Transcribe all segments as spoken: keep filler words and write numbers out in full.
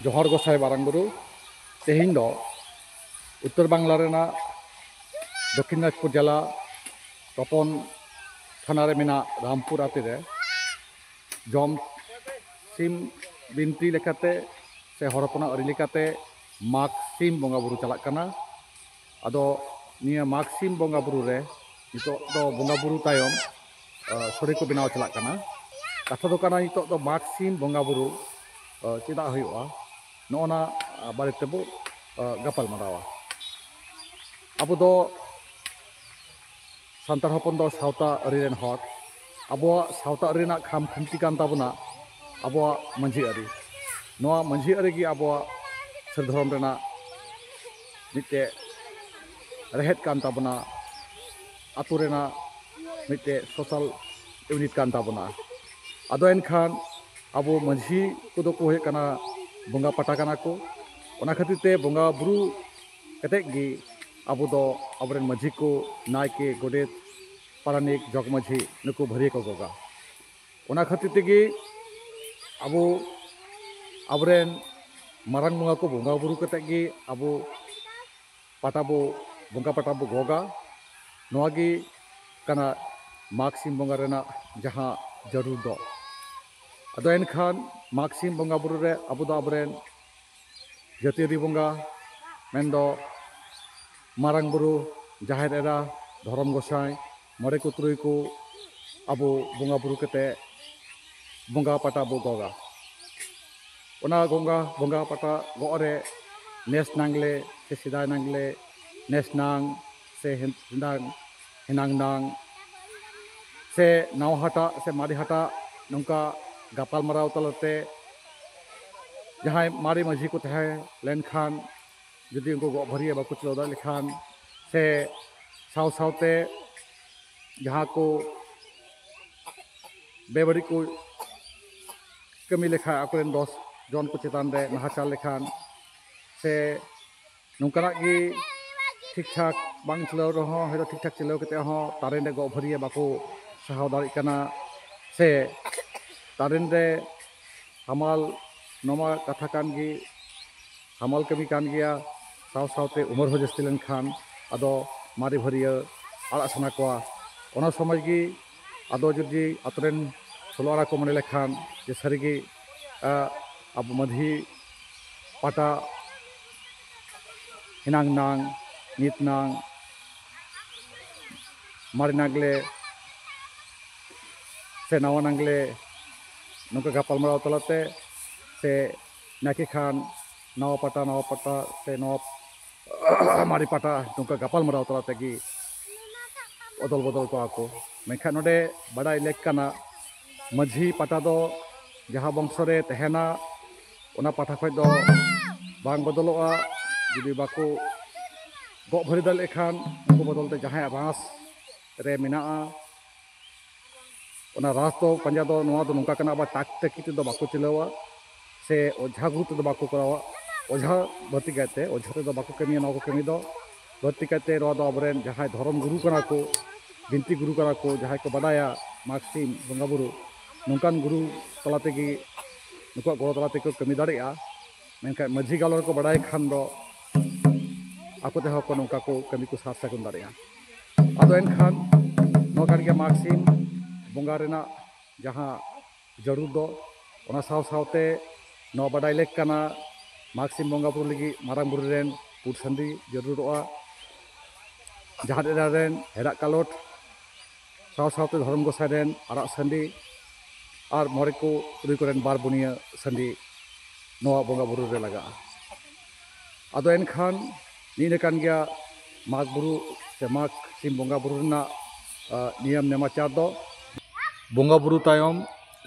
ᱡᱚᱦᱟᱨ ᱜᱚᱸᱥᱟᱭ ᱢᱟᱨᱟᱝ ᱵᱩᱨᱩ᱾ ᱛᱮᱦᱮᱧ ᱫᱚ ᱩᱛᱛᱚᱨ ᱵᱟᱝᱞᱟ ᱨᱮᱱᱟᱜ ᱫᱚᱠᱠᱷᱤᱱ ᱫᱤᱱᱟᱡᱽᱯᱩᱨ ᱡᱮᱞᱟ ᱛᱚᱯᱚᱱ ᱛᱷᱟᱱᱟ ᱨᱮ ᱢᱮᱱᱟᱜ ᱨᱟᱢᱯᱩᱨ ᱟᱹᱛᱩ ᱨᱮ ᱡᱚᱢ ᱥᱤᱢ ᱵᱤᱱᱛᱤ ᱞᱮᱠᱟᱛᱮ ᱥᱮ ᱦᱚᱲ ᱦᱚᱯᱚᱱᱟᱜ ᱟᱹᱨᱤ ᱞᱮᱠᱟᱛᱮ ᱢᱟᱜᱽ ᱥᱤᱢ ᱵᱚᱸᱜᱟ ᱵᱩᱨᱩ ᱪᱟᱞᱟᱜ ᱠᱟᱱᱟ᱾ ᱟᱫᱚ ᱱᱤᱭᱟᱹ ᱢᱟᱜᱽ ᱥᱤᱢ ᱵᱚᱸᱜᱟ ᱵᱩᱨᱩ ᱨᱮ ᱱᱤᱛᱚᱜ ᱫᱚ ᱵᱚᱸᱜᱟ ᱵᱩᱨᱩ ᱛᱟᱭᱚᱢ, ᱟ, ᱥᱚᱲᱮ ᱠᱚ ᱵᱮᱱᱟᱣ ᱪᱟᱞᱟᱜ ᱠᱟᱱᱟ᱾ ᱠᱟᱛᱷᱟ ᱫᱚ ᱠᱟᱱᱟ, ᱱᱤᱛᱚᱜ ᱫᱚ ᱢᱟᱜᱽ ᱥᱤᱢ ᱵᱚᱸᱜᱟ ᱵᱩᱨᱩ, ᱟ, ᱪᱮᱫᱟᱜ ᱦᱩᱭᱩᱜᱼᱟ, ᱱᱚᱜᱼᱚ ᱱᱟ, ᱟ, ᱵᱟᱨᱮ ᱛᱮᱵᱚ, ᱟ, ᱜᱟᱯᱟᱞ ᱢᱟᱨᱟᱣᱟ᱾ ᱟᱵᱚ ᱫᱚ ᱥᱟᱱᱛᱟᱲ ᱦᱚᱯᱚᱱ ᱫᱚ ᱥᱟᱶᱛᱟ ᱟᱹᱨᱤ ᱨᱮᱱ ᱦᱚᱲ᱾ ᱟᱵᱚᱣᱟᱜ ᱥᱟᱶᱛᱟ ᱟᱹᱨᱤ ᱨᱮᱱᱟᱜ ᱠᱷᱟᱢ ᱠᱷᱩᱱᱴᱤ ᱠᱟᱱ ᱛᱟᱵᱚᱱᱟ ᱟᱵᱚᱣᱟᱜ ᱢᱟᱹᱡᱷᱤ ᱟᱹᱨᱤ᱾ ᱱᱚᱣᱟ ᱢᱟᱹᱡᱷᱤ ᱟᱹᱨᱤ ᱜᱮ ᱟᱵᱚᱣᱟᱜ ᱥᱟᱹᱨᱤ ᱫᱷᱚᱨᱚᱢ ᱨᱮᱱᱟᱜ ᱢᱤᱫᱴᱮᱡ ᱨᱮᱦᱮᱫ ᱠᱟᱱ ᱛᱟᱵᱚᱱᱟ, ᱟᱛᱳ ᱨᱮᱱᱟᱜ ᱢᱤᱫᱴᱮᱡ social unit ᱠᱟᱱ ᱛᱟᱵᱚᱱᱟ᱾ ᱟᱫᱚ ᱮᱱᱠᱷᱟᱱ ᱟᱵᱚ ᱢᱟᱹᱡᱷᱤ ᱠᱚᱫᱚ ᱠᱚ ᱦᱩᱭᱩᱜ ᱠᱟᱱᱟ ᱵᱚᱸᱜᱟ ᱯᱟᱴᱟ ᱠᱟᱱᱟ ᱠᱚ᱾ ᱚᱱᱟ ᱠᱷᱟᱹᱛᱤᱨ ᱛᱮ ᱵᱚᱸᱜᱟ ᱵᱩᱨᱩ ᱠᱟᱛᱮᱫ ᱜᱮ ᱟᱵᱚ ᱫᱚ ᱟᱵᱚᱨᱮᱱ ᱢᱟᱹᱡᱷᱤ ᱠᱚ, ᱱᱟᱭᱠᱮ, ᱜᱚᱰᱮᱛ, ᱯᱟᱨᱟᱱᱤᱠ, ᱡᱚᱜᱽ ᱢᱟᱹᱡᱷᱤ, ᱱᱩᱠᱩ ᱵᱷᱟᱹᱨᱭᱟᱹ ᱠᱚ ᱜᱚᱜᱟ᱾ ᱚᱱᱟ ᱠᱷᱟᱹᱛᱤᱨ ᱛᱮᱜᱮ ᱟᱵᱚ ᱟᱵᱚᱨᱮᱱ ᱢᱟᱨᱟᱝ ᱵᱚᱸᱜᱟ ᱠᱚ ᱵᱚᱸᱜᱟ ᱵᱩᱨᱩ ᱠᱟᱛᱮᱫ ᱜᱮ ᱟᱵᱚ ᱯᱟᱴᱟ ᱵᱚ, ᱵᱚᱸᱜᱟ ᱯᱟᱴᱟ ᱵᱚ ᱜᱚᱜᱟ᱾ ᱱᱚᱣᱟ ᱜᱮ ᱠᱟᱱᱟ ᱢᱟᱜᱽ ᱥᱤᱢ ᱵᱚᱸᱜᱟ ᱨᱮᱱᱟᱜ ᱡᱟᱦᱟᱸ ᱡᱟᱹᱨᱩᱲ ᱫᱚ᱾ ᱟᱫᱚ ᱮᱱᱠᱷᱟᱱ ᱢᱟᱜᱽ ᱥᱤᱢ ᱵᱚᱸᱜᱟ ᱵᱩᱨᱩ ᱨᱮ ᱟᱵᱚ ᱫᱚ ᱟᱵᱚᱨᱮᱱ ᱡᱟᱹᱛᱤᱭᱟᱹᱨᱤ ᱵᱚᱸᱜᱟ, ᱢᱮᱱᱫᱚ ᱢᱟᱨᱟᱝ ᱵᱩᱨᱩ, ᱡᱟᱦᱮᱨ ᱮᱨᱟ, ᱫᱷᱚᱨᱚᱢ ᱜᱚᱸᱥᱟᱭ, ᱢᱚᱬᱮ ᱠᱚ ᱛᱩᱨᱩᱭ ᱠᱚ ᱟᱵᱚ ᱵᱚᱸᱜᱟ ᱵᱩᱨᱩ ᱠᱟᱛᱮ ᱵᱚᱸᱜᱟ ᱯᱟᱴᱟ ᱵᱚ ᱜᱚᱜᱟ᱾ ᱚᱱᱟ ᱵᱚᱸᱜᱟ, ᱵᱚᱸᱜᱟ ᱯᱟᱴᱟ ᱜᱚᱜ ᱨᱮ ᱱᱮᱥ ᱱᱟᱝᱞᱮ ᱥᱮ ᱥᱮᱫᱟᱭ ᱱᱟᱝᱞᱮ, ᱱᱮᱥ ᱱᱟᱝ ᱥᱮ ᱦᱮᱱ-, ᱦᱮᱱᱟᱝ, ᱦᱮᱱᱟᱝ ᱱᱟᱝ ᱥᱮ ᱱᱟᱣᱟ ᱦᱟᱴᱟᱜ ᱥᱮ ᱢᱟᱨᱮ ᱦᱟᱴᱟᱜ, ᱱᱚᱝᱠᱟ ᱜᱟᱯᱟᱞᱢᱟᱨᱟᱣ ᱛᱟᱞᱟᱛᱮ ᱡᱟᱦᱟᱸᱭ ᱢᱟᱨᱮ ᱢᱟᱹᱡᱷᱤ ᱠᱚ ᱛᱟᱦᱮᱸ ᱞᱮᱱᱠᱷᱟᱱ, ᱡᱩᱫᱤ ᱩᱱᱠᱩ ᱜᱚᱜ ᱵᱷᱟᱹᱨᱭᱟᱹ ᱵᱟᱠᱚ ᱪᱟᱞᱟᱣ ᱫᱟᱲᱮ ᱞᱮᱠᱷᱟᱱ, ᱥᱮ ᱥᱟᱶ ᱥᱟᱶᱛᱮ ᱡᱟᱦᱟᱸ ᱠᱚ ᱵᱮᱵᱟᱹᱲᱤᱡ ᱠᱚ ᱠᱟᱹᱢᱤ ᱞᱮᱠᱷᱟᱱ, ᱟᱠᱚᱨᱮᱱ ᱫᱚᱥ ᱡᱚᱱ ᱠᱚ ᱪᱮᱛᱟᱱ ᱨᱮ ᱱᱟᱦᱟᱪᱟᱨ ᱞᱮᱠᱷᱟᱱ, ᱥᱮ ᱱᱚᱝᱠᱟᱱᱟᱜ ᱜᱮ ᱴᱷᱤᱠ ᱴᱷᱟᱠ ᱵᱟᱝ ᱪᱟᱞᱟᱣ ᱨᱮᱦᱚᱸ, ᱦᱚᱭᱛᱳ ᱴᱷᱤᱠ ᱴᱷᱟᱠ ᱪᱟᱞᱟᱣ ᱠᱟᱛᱮ ᱦᱚᱸ ᱛᱟᱨᱮᱱ ᱨᱮ ᱜᱚᱜ ᱵᱷᱟᱹᱨᱭᱟᱹ ᱵᱟᱠᱚ ᱥᱟᱦᱟᱣ ᱫᱟᱲᱮᱭᱟᱜ ᱠᱟᱱᱟ, ᱥᱮ ᱛᱟᱨᱮᱱ ᱨᱮ ᱦᱟᱢᱟᱞ ᱱᱚᱣᱟ ᱠᱟᱛᱷᱟ ᱠᱟᱱ ᱜᱮ, ᱦᱟᱢᱟᱞ ᱠᱟᱹᱢᱤ ᱠᱟᱱ ᱜᱮᱭᱟ᱾ ᱥᱟᱶ ᱥᱟᱶᱛᱮ ᱩᱢᱮᱨ ᱦᱚᱸ ᱡᱟᱹᱥᱛᱤ ᱞᱮᱱᱠᱷᱟᱱ ᱟᱫᱚ ᱢᱟᱨᱮ ᱵᱷᱟᱹᱨᱭᱟᱹ ᱟᱲᱟᱜ ᱥᱟᱱᱟ ᱠᱚᱣᱟ᱾ ᱚᱱᱟ ᱥᱚᱢᱚᱭ ᱜᱮ ᱟᱫᱚ ᱡᱩᱫᱤ ᱟᱛᱳ ᱨᱮᱱ ᱥᱳᱞᱳ ᱟᱱᱟ ᱠᱚ ᱢᱚᱱᱮ ᱞᱮᱠᱷᱟᱱ ᱡᱮ ᱥᱟᱹᱨᱤᱜᱮ, ᱟ, ᱟᱵᱚ ᱢᱟᱹᱡᱷᱤ ᱯᱟᱴᱟ ᱦᱮᱱᱟᱝ ᱱᱟᱝ, ᱱᱤᱛ ᱱᱟᱝ, ᱢᱟᱨᱮ ᱱᱟᱜᱽᱞᱮ ᱥᱮ ᱱᱟᱣᱟ ᱱᱟᱜᱽᱞᱮ, ᱱᱚᱝᱠᱟ ᱜᱟᱯᱟᱞᱢᱟᱨᱟᱣ ᱛᱟᱞᱟᱛᱮ ᱥᱮ ᱱᱟᱭᱠᱮ ᱠᱷᱟᱱ ᱱᱟᱣᱟ ᱯᱟᱴᱟ, ᱱᱟᱣᱟ ᱯᱟᱴᱟ ᱥᱮ ᱱᱟᱣᱟ ᱢᱟᱨᱮ ᱯᱟᱴᱟ, ᱱᱚᱝᱠᱟ ᱜᱟᱯᱟᱞᱢᱟᱨᱟᱣ ᱛᱟᱞᱟ ᱛᱮᱜᱮ ᱚᱫᱚᱞ ᱵᱚᱫᱚᱞ ᱠᱚᱣᱟ ᱠᱚ᱾ ᱢᱮᱱᱠᱷᱟᱱ ᱱᱚᱰᱮ ᱵᱟᱰᱟᱭ ᱞᱮᱠ ᱠᱟᱱᱟ, ᱢᱟᱹᱡᱷᱤ ᱯᱟᱴᱟ ᱫᱚ ᱡᱟᱦᱟᱸ ᱵᱚᱝᱥᱚ ᱨᱮ ᱛᱟᱦᱮᱱᱟ, ᱚᱱᱟ ᱯᱟᱴᱟ ᱠᱷᱚᱱ ᱫᱚ ᱵᱟᱝ ᱵᱚᱫᱚᱞᱚᱜᱼᱟ᱾ ᱡᱩᱫᱤ ᱵᱟᱠᱚ ᱜᱚᱜ ᱵᱷᱟᱹᱨᱤ ᱫᱟᱲᱮᱭᱟᱜ ᱠᱷᱟᱱ, ᱩᱱᱠᱩ ᱵᱚᱫᱚᱞ ᱛᱮ ᱡᱟᱦᱟᱸᱭᱟᱜ ᱨᱟᱸᱥ ᱨᱮ ᱢᱮᱱᱟᱜᱼᱟ, ᱚᱱᱟ ᱨᱟᱸᱥ ᱫᱚ ᱯᱟᱸᱡᱟ ᱫᱚ, ᱱᱚᱣᱟ ᱫᱚ ᱱᱚᱝᱠᱟ ᱠᱟᱱᱟ, ᱟᱵᱟᱨ ᱴᱟᱠ ᱴᱟᱠᱤ ᱛᱮᱫᱚ ᱵᱟᱠᱚ ᱪᱤᱞᱟᱹᱣᱟ ᱥᱮ ᱚᱡᱷᱟ ᱜᱩᱨᱩ ᱛᱮᱫᱚ ᱵᱟᱠᱚ ᱠᱚᱨᱟᱣᱟ᱾ ᱚᱡᱷᱟ ᱵᱟᱹᱲᱛᱤ ᱠᱟᱭᱛᱮ, ᱚᱡᱷᱟ ᱛᱮᱫᱚ ᱵᱟᱠᱚ ᱠᱟᱹᱢᱤᱭᱟ ᱱᱚᱣᱟ ᱠᱚ ᱠᱟᱹᱢᱤ ᱫᱚ᱾ ᱵᱟᱹᱲᱛᱤ ᱠᱟᱭᱛᱮ ᱱᱚᱣᱟ ᱫᱚ ᱟᱵᱚᱨᱮᱱ ᱡᱟᱦᱟᱸᱭ ᱫᱷᱚᱨᱚᱢ ᱜᱩᱨᱩ ᱠᱟᱱᱟ ᱠᱚ, ᱵᱤᱱᱛᱤ ᱜᱩᱨᱩ ᱠᱟᱱᱟ ᱠᱚ, ᱡᱟᱦᱟᱸᱭ ᱠᱚ ᱵᱟᱰᱟᱭᱟ ᱢᱟᱜᱽ ᱥᱤᱢ ᱵᱚᱸᱜᱟ ᱵᱩᱨᱩ, ᱱᱚᱝᱠᱟᱱ ᱜᱩᱨᱩ ᱛᱟᱞᱟ ᱛᱮᱜᱮ, ᱱᱩᱠᱩᱣᱟᱜ ᱜᱚᱲᱚ ᱛᱟᱞᱟ ᱛᱮᱠᱚ ᱠᱟᱹᱢᱤ ᱫᱟᱲᱮᱭᱟᱜᱼᱟ᱾ ᱢᱮᱱᱠᱷᱟᱱ ᱢᱟᱹᱡᱷᱤ ᱜᱟᱞᱚᱴ ᱠᱚ ᱵᱟᱰᱟᱭ ᱠᱷᱟᱱ ᱫᱚ ᱟᱠᱚ ᱛᱮᱦᱚᱸ ᱠᱚ ᱱᱚᱝᱠᱟ ᱠᱚ ᱠᱟᱹᱢᱤ ᱠᱚ ᱥᱟᱨ ᱥᱟᱹᱜᱩᱱ ᱫᱟᱲᱮᱭᱟᱜᱼᱟ᱾ ᱟᱫᱚ ᱮᱱᱠᱷᱟᱱ ᱱᱚᱣᱟ ᱠᱟᱱ ᱜᱮᱭᱟ ᱢᱟᱜᱽ ᱥᱤᱢ ᱵᱚᱸᱜᱟ ᱨᱮᱱᱟᱜ ᱡᱟᱦᱟᱸ ᱡᱟᱹᱨᱩᱲ ᱫᱚ, ᱚᱱᱟ ᱥᱟᱶ ᱥᱟᱶᱛᱮ ᱱᱚᱣᱟ ᱵᱟᱰᱟᱭ ᱞᱮᱠ ᱠᱟᱱᱟ, ᱢᱟᱜᱽ ᱥᱤᱢ ᱵᱚᱸᱜᱟ ᱵᱩᱨᱩ ᱞᱟᱹᱜᱤᱫ ᱢᱟᱨᱟᱝ ᱵᱩᱨᱩ ᱨᱮᱱ ᱯᱩᱸᱰ ᱥᱟᱺᱰᱤ ᱡᱟᱹᱨᱩᱲᱚᱜᱼᱟ, ᱡᱟᱦᱮᱨ ᱮᱨᱟ ᱨᱮᱱ ᱦᱮᱲᱟᱜ ᱠᱟᱞᱚᱴ, ᱥᱟᱶ ᱥᱟᱶᱛᱮ ᱫᱷᱚᱨᱚᱢ ᱜᱚᱸᱥᱟᱭ ᱨᱮᱱ ᱟᱨᱟᱜ ᱥᱟᱺᱰᱤ ᱟᱨ ᱢᱚᱬᱮ ᱠᱚ ᱛᱩᱨᱩᱭ ᱠᱚᱨᱮᱱ ᱵᱟᱨ ᱵᱩᱱᱤᱭᱟᱹ ᱥᱟᱺᱰᱤ ᱱᱚᱣᱟ ᱵᱚᱸᱜᱟ ᱵᱩᱨᱩ ᱨᱮ ᱞᱟᱜᱟᱜᱼᱟ᱾ ᱟᱫᱚ ᱮᱱᱠᱷᱟᱱ ᱱᱤᱭᱟᱹ ᱠᱟᱱ ᱜᱮᱭᱟ ᱢᱟᱜᱽ ᱵᱩᱨᱩ ᱥᱮ ᱢᱟᱜᱽ ᱥᱤᱢ ᱵᱚᱸᱜᱟ ᱵᱩᱨᱩ ᱨᱮᱱᱟᱜ, ᱟ, ᱱᱤᱭᱚᱢ ᱱᱮᱢᱟᱪᱟᱨ ᱫᱚ᱾ ᱵᱚᱸᱜᱟ ᱵᱩᱨᱩ ᱛᱟᱭᱚᱢ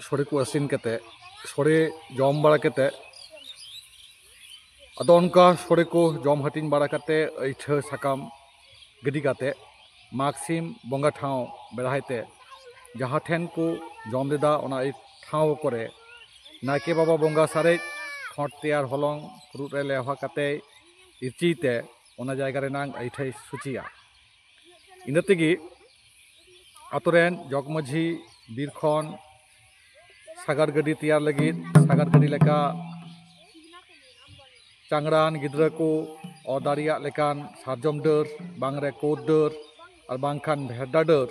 ᱥᱚᱲᱮ ᱠᱚ ᱤᱥᱤᱱ ᱠᱟᱛᱮ, ᱥᱚᱲᱮ ᱡᱚᱢ ᱵᱟᱲᱟ ᱠᱟᱛᱮ, ᱟᱫᱚ ᱚᱱᱠᱟ ᱥᱚᱲᱮ ᱠᱚ ᱡᱚᱢ ᱦᱟᱹᱴᱤᱧ ᱵᱟᱲᱟ ᱠᱟᱛᱮ, ᱟᱹᱭᱴᱷᱟᱹ ᱥᱟᱠᱟᱢ ᱜᱤᱰᱤ ᱠᱟᱛᱮ, ᱢᱟᱜᱽ ᱥᱤᱢ ᱵᱚᱸᱜᱟ ᱴᱷᱟᱶ ᱵᱮᱲᱦᱟᱭ ᱛᱮ ᱡᱟᱦᱟᱸ ᱴᱷᱮᱱ ᱠᱚ ᱡᱚᱢ ᱞᱮᱫᱟ, ᱚᱱᱟ ᱴᱷᱟᱶ ᱠᱚᱨᱮ ᱱᱟᱭᱠᱮ ᱵᱟᱵᱟ ᱵᱚᱸᱜᱟ ᱥᱟᱨᱮᱡ ᱠᱷᱚᱸᱰ ᱛᱮᱭᱟᱨ ᱦᱚᱞᱚᱝ ᱯᱷᱩᱲᱩᱜ ᱨᱮ ᱞᱮᱣᱦᱟ ᱠᱟᱛᱮ ᱤᱨᱪᱤ ᱛᱮ ᱚᱱᱟ ᱡᱟᱭᱜᱟ ᱨᱮᱱᱟᱝ ᱟᱹᱭᱴᱷᱟᱹᱭ ᱥᱩᱪᱤᱭᱟ᱾ ᱤᱱᱟᱹ ᱛᱮᱜᱮ ᱟᱛᱳ ᱨᱮᱱ ᱡᱚᱜᱽ ᱢᱟᱹᱡᱷᱤ, ᱵᱤᱨ ᱠᱷᱚᱱ ᱥᱟᱜᱟᱲ ᱜᱟᱹᱰᱤ ᱛᱮᱭᱟᱨ ᱞᱟᱹᱜᱤᱫ ᱥᱟᱜᱟᱲ ᱜᱟᱹᱰᱤ ᱞᱮᱠᱟ ᱪᱟᱝᱲᱟᱱ ᱜᱤᱫᱽᱨᱟᱹ ᱠᱚ ᱚᱨ ᱫᱟᱲᱮᱭᱟᱜ ᱞᱮᱠᱟᱱ ᱥᱟᱨᱡᱚᱢ ᱰᱟᱹᱨ, ᱵᱟᱝ ᱨᱮ ᱠᱳᱫ ᱰᱟᱹᱨ, ᱟᱨ ᱵᱟᱝᱠᱷᱟᱱ ᱵᱷᱮᱰᱟ ᱰᱟᱹᱨ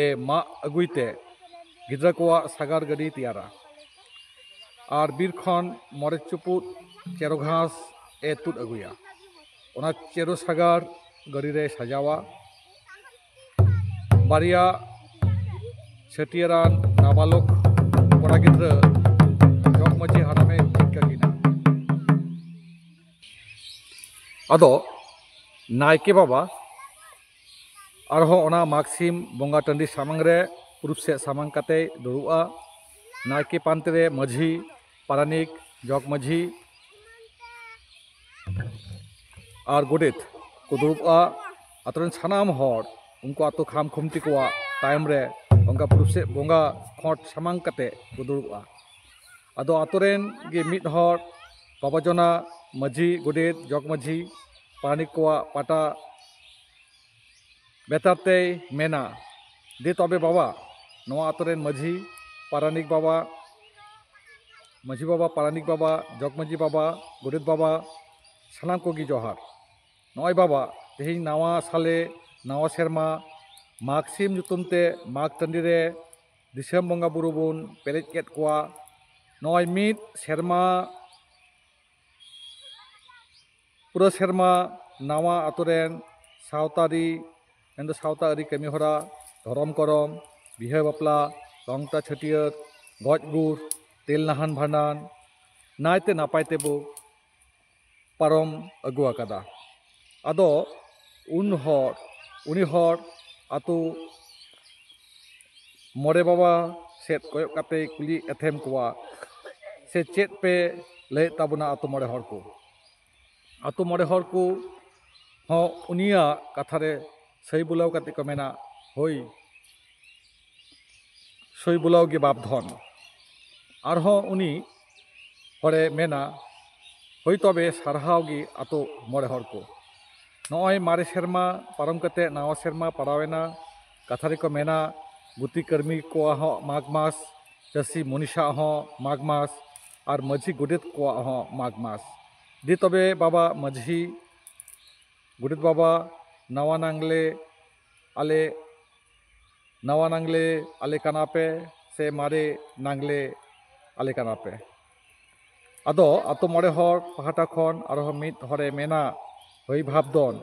ᱮ ᱢᱟᱜ ᱟᱹᱜᱩᱭ ᱛᱮ ᱜᱤᱫᱽᱨᱟᱹ ᱠᱚᱣᱟᱜ ᱥᱟᱜᱟᱲ ᱜᱟᱹᱰᱤ ᱛᱮᱭᱟᱨᱟ᱾ ᱟᱨ ᱵᱤᱨ ᱠᱷᱚᱱ ᱢᱚᱬᱮ ᱪᱩᱯᱩᱫ ᱪᱮᱨᱚ ᱜᱷᱟᱥ ᱮ ᱛᱩᱫ ᱟᱹᱜᱩᱭᱟ᱾ ᱚᱱᱟ ᱪᱮᱨᱚ ᱥᱟᱜᱟᱲ ᱜᱟᱹᱰᱤ ᱨᱮᱭ ᱥᱟᱡᱟᱣᱟ᱾ ᱵᱟᱨᱭᱟ ᱪᱷᱟᱹᱴᱭᱟᱹᱨᱟᱱ ᱱᱟᱵᱟᱞᱚᱠ ᱠᱚᱲᱟ ᱜᱤᱫᱽᱨᱟᱹ ᱡᱚᱜᱽ ᱢᱟᱹᱡᱷᱤ ᱦᱟᱲᱟᱢᱮ ᱪᱤᱱᱠᱟᱹ ᱠᱤᱱᱟ᱾ ᱟᱫᱚ ᱱᱟᱭᱠᱮ ᱵᱟᱵᱟ ᱟᱨᱦᱚᱸ ᱚᱱᱟ ᱢᱟᱜᱽ ᱥᱤᱢ ᱵᱚᱸᱜᱟ ᱴᱟᱺᱰᱤ ᱥᱟᱢᱟᱝ ᱨᱮ ᱯᱩᱨᱩᱵ ᱥᱮᱫ ᱥᱟᱢᱟᱝ ᱠᱟᱛᱮᱭ ᱫᱩᱲᱩᱵᱼᱟ᱾ ᱱᱟᱭᱠᱮ ᱯᱟᱱᱛᱮ ᱨᱮ ᱢᱟᱹᱡᱷᱤ, ᱯᱟᱨᱟᱱᱤᱠ, ᱡᱚᱜᱽ ᱢᱟᱹᱡᱷᱤ ᱟᱨ ᱜᱚᱰᱮᱛ ᱠᱚ ᱫᱩᱲᱩᱵᱼᱟ᱾ ᱟᱛᱳ ᱨᱮᱱ ᱥᱟᱱᱟᱢ ᱦᱚᱲ ᱩᱱᱠᱩ ᱟᱛᱳ ᱠᱷᱟᱢ ᱠᱷᱩᱢᱴᱤ ᱠᱚᱣᱟᱜ ᱛᱟᱭᱚᱢ ᱨᱮ ᱚᱱᱠᱟ ᱯᱩᱨᱩᱵ ᱥᱮᱫ ᱵᱚᱸᱜᱟ ᱠᱷᱚᱸᱰ ᱥᱟᱢᱟᱝ ᱠᱟᱛᱮ ᱠᱚ ᱫᱩᱲᱩᱵᱼᱟ᱾ ᱟᱫᱚ ᱟᱛᱳ ᱨᱮᱱ ᱜᱮ ᱢᱤᱫ ᱦᱚᱲ ᱵᱟᱵᱟ ᱡᱚᱱᱟ ᱢᱟᱹᱡᱷᱤ, ᱜᱚᱰᱮᱛ, ᱡᱚᱜᱽ ᱢᱟᱹᱡᱷᱤ, ᱯᱟᱨᱟᱱᱤᱠ ᱠᱚᱣᱟᱜ ᱯᱟᱴᱟ ᱵᱮᱛᱟᱨ ᱛᱮᱭ ᱢᱮᱱᱟ, "ᱫᱮ ᱛᱚᱵᱮ ᱵᱟᱵᱟ, ᱱᱚᱣᱟ ᱟᱛᱳ ᱨᱮᱱ ᱢᱟᱹᱡᱷᱤ, ᱯᱟᱨᱟᱱᱤᱠ ᱵᱟᱵᱟ, ᱢᱟᱹᱡᱷᱤ ᱵᱟᱵᱟ, ᱯᱟᱨᱟᱱᱤᱠ ᱵᱟᱵᱟ, ᱡᱚᱜᱽ ᱢᱟᱹᱡᱷᱤ ᱵᱟᱵᱟ, ᱜᱚᱰᱮᱛ ᱵᱟᱵᱟ, ᱥᱟᱱᱟᱢ ᱠᱚᱜᱮ ᱡᱚᱦᱟᱨ᱾ ᱱᱚᱜᱼᱚᱭ ᱵᱟᱵᱟ, ᱛᱮᱦᱮᱧ ᱱᱟᱣᱟ ᱥᱟᱞᱮ, ᱱᱟᱣᱟ ᱥᱮᱨᱢᱟ, ᱢᱟᱜᱽ ᱥᱤᱢ ᱧᱩᱛᱩᱢ ᱛᱮ ᱢᱟᱜᱽ ᱴᱟᱺᱰᱤ ᱨᱮ ᱫᱤᱥᱚᱢ ᱵᱚᱸᱜᱟ ᱵᱩᱨᱩ ᱵᱚᱱ ᱯᱮᱨᱮᱡ ᱠᱮᱫ ᱠᱚᱣᱟ᱾ ᱱᱚᱜᱼᱚᱭ ᱢᱤᱫ ᱥᱮᱨᱢᱟ ᱯᱩᱨᱟᱹ ᱥᱮᱨᱢᱟ ᱱᱟᱣᱟ ᱟᱛᱳ ᱨᱮᱱ ᱥᱟᱶᱛᱟᱨᱤ, ᱢᱮᱱᱫᱚ ᱥᱟᱶᱛᱟ ᱟᱹᱨᱤ ᱠᱟᱹᱢᱤᱦᱚᱨᱟ, ᱫᱷᱚᱨᱚᱢ ᱠᱚᱨᱚᱢ, ᱵᱤᱦᱟᱹ ᱵᱟᱯᱞᱟ, ᱞᱚᱝᱛᱟ ᱪᱷᱟᱹᱴᱭᱟᱹᱨ, ᱜᱚᱡ ᱜᱩᱨ, ᱛᱮᱞ ᱱᱟᱦᱟᱱ ᱵᱷᱟᱸᱰᱟᱱ ᱱᱟᱭᱛᱮ ᱱᱟᱯᱟᱭ ᱛᱮᱵᱚ ᱯᱟᱨᱚᱢ ᱟᱹᱜᱩ ᱟᱠᱟᱫᱟ᱾ ᱟᱫᱚ ᱩᱱ ᱦᱚᱲ, ᱩᱱᱤ ᱦᱚᱲ ᱟᱛᱳ ᱢᱚᱬᱮ ᱵᱟᱵᱟ ᱥᱮᱫ ᱠᱚᱭᱚᱜ ᱠᱟᱛᱮᱭ ᱠᱩᱞᱤ ᱮᱛᱮᱢ ᱠᱚᱣᱟ, "ᱥᱮ ᱪᱮᱫ ᱯᱮ ᱞᱟᱹᱭᱮᱫ ᱛᱟᱵᱚᱱᱟ ᱟᱛᱳ ᱢᱚᱬᱮ ᱦᱚᱲ ᱠᱚ?" ᱟᱛᱳ ᱢᱚᱬᱮ ᱦᱚᱲ ᱠᱚ ᱦᱚᱸ ᱩᱱᱤᱭᱟᱜ ᱠᱟᱛᱷᱟ ᱨᱮ ᱥᱟᱹᱭ ᱵᱩᱞᱟᱹᱣ ᱠᱟᱛᱮ ᱠᱚ ᱢᱮᱱᱟ, "ᱦᱳᱭ, ᱥᱟᱹᱭ ᱵᱩᱞᱟᱹᱣ ᱜᱮ ᱵᱟᱯ ᱫᱷᱚᱱ᱾" ᱟᱨᱦᱚᱸ ᱩᱱᱤ ᱦᱚᱲᱮ ᱢᱮᱱᱟ, "ᱦᱳᱭ ᱛᱚᱵᱮ ᱥᱟᱨᱦᱟᱣ ᱜᱮ ᱟᱛᱳ ᱢᱚᱬᱮ ᱦᱚᱲ ᱠᱚ᱾" ᱱᱚᱜᱼᱚᱭ ᱢᱟᱨᱮ ᱥᱮᱨᱢᱟ ᱯᱟᱨᱚᱢ ᱠᱟᱛᱮ ᱱᱟᱣᱟ ᱥᱮᱨᱢᱟ ᱯᱟᱲᱟᱣᱮᱱᱟ᱾ ᱠᱟᱛᱷᱟ ᱨᱮᱠᱚ ᱢᱮᱱᱟ, ᱜᱩᱛᱤ ᱠᱟᱹᱨᱢᱤ ᱠᱚᱣᱟᱜ ᱦᱚᱸ ᱢᱟᱜᱽ ᱢᱟᱥ ᱪᱟᱹᱥᱤ ᱢᱩᱱᱤᱥᱟᱜ ᱦᱚᱸ ᱢᱟᱜᱽ ᱢᱟᱥ ᱟᱨ ᱢᱟᱹᱡᱷᱤ ᱜᱚᱰᱮᱛ ᱠᱚᱣᱟᱜ ᱦᱚᱸ ᱢᱟᱜᱽ ᱢᱟᱥ᱾ ᱫᱮ ᱛᱚᱵᱮ ᱵᱟᱵᱟ ᱢᱟᱹᱡᱷᱤ, ᱜᱚᱰᱮᱛ ᱵᱟᱵᱟ, ᱱᱟᱣᱟ ᱱᱟᱝᱞᱮ ᱟᱞᱮ, ᱱᱟᱣᱟ ᱱᱟᱝᱞᱮ ᱟᱞᱮ ᱠᱟᱱᱟ ᱯᱮ ᱥᱮ ᱢᱟᱨᱮ ᱱᱟᱝᱞᱮ ᱟᱞᱮ ᱠᱟᱱᱟ ᱯᱮ? ᱟᱫᱚ ᱟᱛᱳ ᱢᱚᱬᱮ ᱦᱚᱲ ᱯᱟᱦᱴᱟ ᱠᱷᱚᱱ ᱟᱨᱦᱚᱸ ᱢᱤᱫ ᱦᱚᱲᱮ ᱢᱮᱱᱟ, ᱦᱳᱭ ᱵᱷᱟᱵᱽᱫᱚᱱ,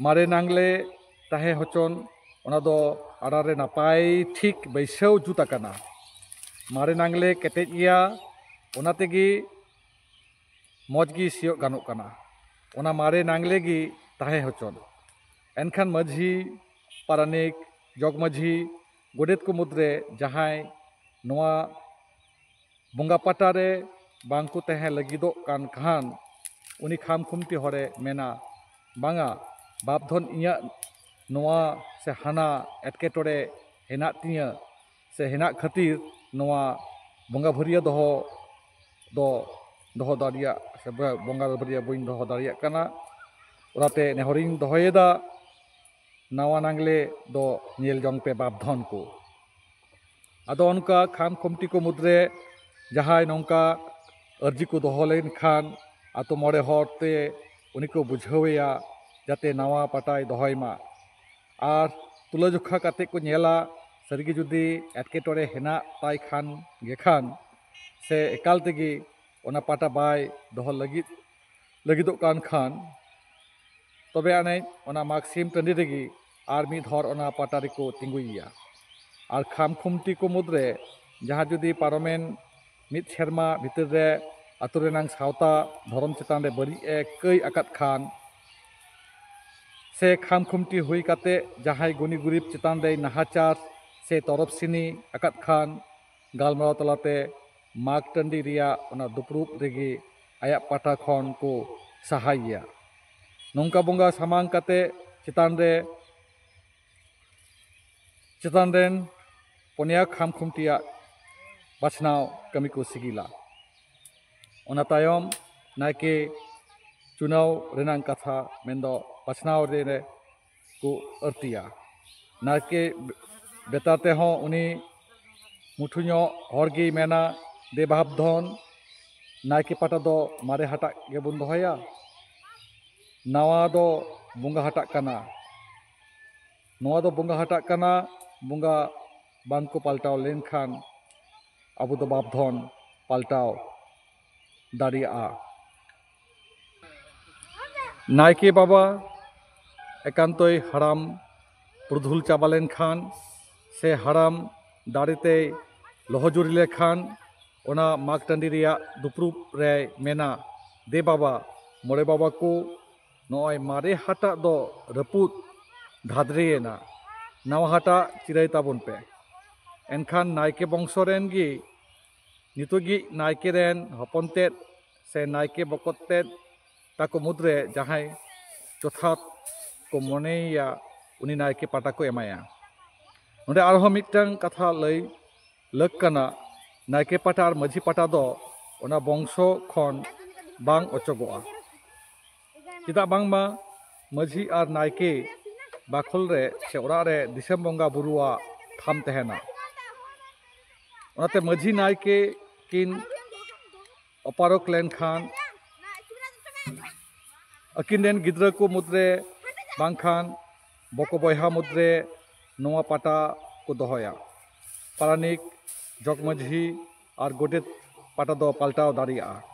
ᱢᱟᱨᱮ ᱱᱟᱝᱞᱮ ᱛᱟᱦᱮᱸ ᱦᱚᱪᱚᱱ, ᱚᱱᱟ ᱫᱚ ᱟᱲᱟ ᱨᱮ ᱱᱟᱯᱟᱭ ᱴᱷᱤᱠ ᱵᱟᱹᱭᱥᱟᱹᱣ ᱡᱩᱛ ᱟᱠᱟᱱᱟ᱾ ᱢᱟᱨᱮ ᱱᱟᱝᱞᱮ ᱠᱮᱴᱮᱡ ᱜᱮᱭᱟ, ᱚᱱᱟ ᱛᱮᱜᱮ ᱢᱚᱡᱽ ᱜᱮ ᱥᱤᱭᱳᱜ ᱜᱟᱱᱚᱜ ᱠᱟᱱᱟ᱾ ᱚᱱᱟ ᱢᱟᱨᱮ ᱱᱟᱝᱞᱮ ᱜᱮ ᱛᱟᱦᱮᱸ ᱦᱚᱪᱚᱱ᱾ ᱮᱱᱠᱷᱟᱱ ᱢᱟᱹᱡᱷᱤ, ᱯᱟᱨᱟᱱᱤᱠ, ᱡᱚᱜᱽ ᱢᱟᱹᱡᱷᱤ, ᱜᱚᱰᱮᱛ ᱠᱚ ᱢᱩᱫᱽᱨᱮ ᱡᱟᱦᱟᱸᱭ ᱱᱚᱣᱟ ᱵᱚᱸᱜᱟ ᱯᱟᱴᱟ ᱨᱮ ᱵᱟᱝ ᱠᱚ ᱛᱟᱦᱮᱸ ᱞᱟᱹᱜᱤᱫᱚᱜ ᱠᱟᱱ ᱠᱷᱟᱱ, ᱩᱱᱤ ᱠᱷᱟᱢ ᱠᱷᱩᱢᱴᱤ ᱦᱚᱲᱮ ᱢᱮᱱᱟ, ᱵᱟᱝᱟ, ᱵᱟᱯ ᱫᱷᱚᱱ, ᱤᱧᱟᱹᱜ ᱱᱚᱣᱟ ᱥᱮ ᱦᱟᱱᱟ ᱮᱴᱠᱮᱴᱚᱬᱮ ᱦᱮᱱᱟᱜ ᱛᱤᱧᱟᱹ ᱥᱮ ᱦᱮᱱᱟᱜ ᱠᱷᱟᱹᱛᱤᱨ ᱱᱚᱣᱟ ᱵᱚᱸᱜᱟ ᱵᱷᱟᱹᱨᱭᱟᱹ ᱫᱚᱦᱚ ᱫᱚ ᱫᱚᱦᱚ ᱫᱟᱲᱮᱭᱟᱜ ᱥᱮ ᱵᱚᱸᱜᱟ ᱵᱷᱟᱹᱨᱭᱟᱹ ᱵᱟᱹᱧ ᱫᱚᱦᱚ ᱫᱟᱲᱮᱭᱟᱜ ᱠᱟᱱᱟ᱾ ᱚᱱᱟᱛᱮ ᱱᱮᱦᱚᱨᱤᱧ ᱫᱚᱦᱚᱭᱮᱫᱟ, ᱱᱟᱣᱟ ᱱᱟᱝᱞᱮ ᱫᱚ ᱧᱮᱞ ᱡᱚᱝ ᱯᱮ ᱵᱟᱯ ᱫᱷᱚᱱ ᱠᱚ᱾ ᱟᱫᱚ ᱚᱱᱠᱟ ᱠᱷᱟᱢ ᱠᱷᱩᱢᱴᱤ ᱠᱚ ᱢᱩᱫᱽᱨᱮ ᱡᱟᱦᱟᱸᱭ ᱱᱚᱝᱠᱟ ᱟᱹᱨᱡᱤ ᱠᱚ ᱫᱚᱦᱚ ᱞᱮᱱᱠᱷᱟᱱ, ᱟᱛᱳ ᱢᱚᱬᱮ ᱦᱚᱲ ᱛᱮ ᱩᱱᱤ ᱠᱚ ᱵᱩᱡᱷᱟᱹᱣᱮᱭᱟ, ᱡᱟᱛᱮ ᱱᱟᱣᱟ ᱯᱟᱴᱟᱭ ᱫᱚᱦᱚᱭ ᱢᱟ᱾ ᱟᱨ ᱛᱩᱞᱟᱹᱡᱚᱠᱷᱟ ᱠᱟᱛᱮ ᱠᱚ ᱧᱮᱞᱟ, ᱥᱟᱹᱨᱤᱜᱮ ᱡᱩᱫᱤ ᱮᱴᱠᱮᱴᱚᱬᱮ ᱦᱮᱱᱟᱜ ᱛᱟᱭ ᱠᱷᱟᱱ ᱜᱮ ᱠᱷᱟᱱ, ᱥᱮ ᱮᱠᱟᱞ ᱛᱮᱜᱮ ᱚᱱᱟ ᱯᱟᱴᱟ ᱵᱟᱭ ᱫᱚᱦᱚ ᱞᱟᱹᱜᱤᱫ, ᱞᱟᱹᱜᱤᱫᱚᱜ ᱠᱟᱱ ᱠᱷᱟᱱ, ᱛᱚᱵᱮ ᱟᱹᱱᱤᱡ ᱚᱱᱟ ᱢᱟᱜᱽ ᱥᱤᱢ ᱴᱟᱺᱰᱤ ᱨᱮᱜᱮ ᱟᱨ ᱢᱤᱫ ᱦᱚᱲ ᱚᱱᱟ ᱯᱟᱴᱟ ᱨᱮᱠᱚ ᱛᱤᱸᱜᱩᱭᱮᱭᱟ᱾ ᱟᱨ ᱠᱷᱟᱢ ᱠᱷᱩᱢᱴᱤ ᱠᱚ ᱢᱩᱫᱽᱨᱮ ᱡᱟᱦᱟᱸ ᱡᱩᱫᱤ ᱯᱟᱨᱚᱢᱮᱱ ᱢᱤᱫ ᱥᱮᱨᱢᱟ ᱵᱷᱤᱛᱤᱨ ᱨᱮ ᱟᱛᱳ ᱨᱮᱱᱟᱝ ᱥᱟᱶᱛᱟ ᱫᱷᱚᱨᱚᱢ ᱪᱮᱛᱟᱱ ᱨᱮ ᱵᱟᱹᱲᱤᱡ ᱮ ᱠᱟᱹᱭ ᱟᱠᱟᱫ ᱠᱷᱟᱱ, ᱥᱮ ᱠᱷᱟᱢ ᱠᱷᱩᱢᱴᱤ ᱦᱩᱭ ᱠᱟᱛᱮ ᱡᱟᱦᱟᱸᱭ ᱜᱩᱱᱤ ᱜᱩᱨᱤᱵ ᱪᱮᱛᱟᱱ ᱨᱮᱭ ᱱᱟᱦᱟᱪᱟᱨ ᱥᱮ ᱛᱚᱨᱚᱯ ᱥᱤᱱᱤ ᱟᱠᱟᱫ ᱠᱷᱟᱱ, ᱜᱟᱞᱢᱟᱨᱟᱣ ᱛᱟᱞᱟᱛᱮ ᱢᱟᱜᱽ ᱴᱟᱺᱰᱤ ᱨᱮᱭᱟᱜ ᱚᱱᱟ ᱫᱩᱯᱲᱩᱵ ᱨᱮᱜᱮ ᱟᱭᱟᱜ ᱯᱟᱦᱴᱟ ᱠᱷᱚᱱ ᱠᱚ ᱥᱟᱦᱟᱭᱮᱭᱟ᱾ ᱱᱚᱝᱠᱟ ᱵᱚᱸᱜᱟ ᱥᱟᱢᱟᱝ ᱠᱟᱛᱮ ᱪᱮᱛᱟᱱ ᱨᱮ, ᱪᱮᱛᱟᱱ ᱨᱮᱱ ᱯᱚᱱᱭᱟ ᱠᱷᱟᱢ ᱠᱷᱩᱢᱴᱤᱭᱟᱜ ᱵᱟᱪᱷᱱᱟᱣ ᱠᱟᱹᱢᱤ ᱠᱚ ᱥᱤᱜᱤᱞᱟ᱾ ᱚᱱᱟ ᱛᱟᱭᱚᱢ ᱱᱟᱭᱠᱮ ᱪᱩᱱᱟᱹᱣ ᱨᱮᱱᱟᱝ ᱠᱟᱛᱷᱟ, ᱢᱮᱱᱫᱚ ᱵᱟᱪᱷᱱᱟᱣ ᱨᱮ ᱠᱚ ᱟᱹᱲᱛᱤᱭᱟ᱾ ᱱᱟᱭᱠᱮ ᱵᱮᱛᱟᱨ ᱛᱮᱦᱚᱸ ᱩᱱᱤ ᱢᱩᱴᱷᱩ ᱧᱚᱜ ᱦᱚᱲ ᱜᱮᱭ ᱢᱮᱱᱟ, ᱫᱮ ᱵᱟᱯ ᱫᱷᱚᱱ, ᱱᱟᱭᱠᱮ ᱯᱟᱴᱟ ᱫᱚ ᱢᱟᱨᱮ ᱦᱟᱴᱟᱜ ᱜᱮᱵᱚᱱ ᱫᱚᱦᱚᱭᱟ, ᱱᱟᱣᱟ ᱫᱚ ᱵᱚᱸᱜᱟ ᱦᱟᱴᱟᱜ ᱠᱟᱱᱟ᱾ ᱱᱚᱣᱟ ᱫᱚ ᱵᱚᱸᱜᱟ ᱦᱟᱴᱟᱜ ᱠᱟᱱᱟ, ᱵᱚᱸᱜᱟ ᱵᱟᱝ ᱠᱚ ᱯᱟᱞᱴᱟᱣ ᱞᱮᱱᱠᱷᱟᱱ ᱟᱵᱚ ᱫᱚ ᱵᱟᱯ ᱫᱷᱚᱱ ᱯᱟᱞᱴᱟᱣ ᱫᱟᱲᱮᱭᱟᱜᱼᱟ᱾ ᱱᱟᱭᱠᱮ ᱵᱟᱵᱟ ᱮᱠᱟᱱᱛᱚᱭ ᱦᱟᱲᱟᱢ ᱯᱩᱨᱩᱫᱷᱩᱞ ᱪᱟᱵᱟ ᱞᱮᱱᱠᱷᱟᱱ ᱥᱮ ᱦᱟᱲᱟᱢ ᱫᱟᱲᱮ ᱛᱮᱭ ᱞᱚᱦᱚᱡᱩᱨᱤ ᱞᱮᱠᱷᱟᱱ, ᱚᱱᱟ ᱢᱟᱜᱽ ᱴᱟᱺᱰᱤ ᱨᱮᱭᱟᱜ ᱫᱩᱯᱲᱩᱵ ᱨᱮᱭ ᱢᱮᱱᱟ, ᱫᱮ ᱵᱟᱵᱟ, ᱢᱚᱬᱮ ᱵᱟᱵᱟ ᱠᱚ, ᱱᱚᱜᱼᱚᱭ ᱢᱟᱨᱮ ᱦᱟᱴᱟᱜ ᱫᱚ ᱨᱟᱹᱯᱩᱫ ᱫᱷᱟᱫᱨᱮᱭᱮᱱᱟ, ᱱᱟᱣᱟ ᱦᱟᱴᱟᱜ ᱪᱤᱨᱟᱹᱭ ᱛᱟᱵᱚᱱ ᱯᱮ᱾ ᱮᱱᱠᱷᱟᱱ ᱱᱟᱭᱠᱮ ᱵᱚᱝᱥᱚ ᱨᱮᱱ ᱜᱮ ᱱᱤᱛᱚᱜᱤᱡ ᱱᱟᱭᱠᱮ ᱨᱮᱱ ᱦᱚᱯᱚᱱ ᱛᱮᱫ ᱥᱮ ᱱᱟᱭᱠᱮ ᱵᱚᱠᱚᱛ ᱛᱮᱫ ᱛᱟᱠᱚ ᱢᱩᱫᱽᱨᱮ ᱡᱟᱦᱟᱸᱭ ᱡᱚᱛᱷᱟᱛ ᱠᱚ ᱢᱚᱱᱮᱭᱮᱭᱟ, ᱩᱱᱤ ᱱᱟᱭᱠᱮ ᱯᱟᱴᱟ ᱠᱚ ᱮᱢᱟᱭᱟ᱾ ᱱᱚᱰᱮ ᱟᱨᱦᱚᱸ ᱢᱤᱫᱴᱟᱝ ᱠᱟᱛᱷᱟ ᱞᱟᱹᱭ ᱞᱟᱹᱠ ᱠᱟᱱᱟ, ᱱᱟᱭᱠᱮ ᱯᱟᱴᱟ ᱟᱨ ᱢᱟᱹᱡᱷᱤ ᱯᱟᱴᱟ ᱫᱚ ᱚᱱᱟ ᱵᱚᱝᱥᱚ ᱠᱷᱚᱱ ᱵᱟᱝ ᱚᱪᱚᱜᱚᱜᱼᱟ᱾ ᱪᱮᱫᱟᱜ ᱵᱟᱝᱢᱟ ᱢᱟᱹᱡᱷᱤ ᱟᱨ ᱱᱟᱭᱠᱮ ᱵᱟᱠᱷᱳᱞ ᱨᱮ ᱥᱮ ᱚᱲᱟᱜ ᱨᱮ ᱫᱤᱥᱚᱢ ᱵᱚᱸᱜᱟ ᱵᱩᱨᱩᱣᱟᱜ ᱛᱷᱟᱱ ᱛᱟᱦᱮᱱᱟ᱾ ᱚᱱᱟᱛᱮ ᱢᱟᱹᱡᱷᱤ ᱱᱟᱭᱠᱮ ᱠᱤᱱ ᱚᱯᱟᱨᱚᱠ ᱞᱮᱱᱠᱷᱟᱱ, ᱟᱹᱠᱤᱱ ᱨᱮᱱ ᱜᱤᱫᱽᱨᱟᱹ ᱠᱚ ᱢᱩᱫᱽᱨᱮ ᱵᱟᱝᱠᱷᱟᱱ ᱵᱚᱠᱚ ᱵᱚᱭᱦᱟ ᱢᱩᱫᱽᱨᱮ ᱱᱚᱣᱟ ᱯᱟᱴᱟ ᱠᱚ ᱫᱚᱦᱚᱭᱟ᱾ ᱯᱟᱨᱟᱱᱤᱠ, ᱡᱚᱜᱽᱢᱟᱹᱡᱷᱤ ᱟᱨ ᱜᱚᱰᱮᱛ ᱯᱟᱴᱟ ᱫᱚ ᱯᱟᱞᱴᱟᱣ ᱫᱟᱲᱮᱭᱟᱜᱼᱟ᱾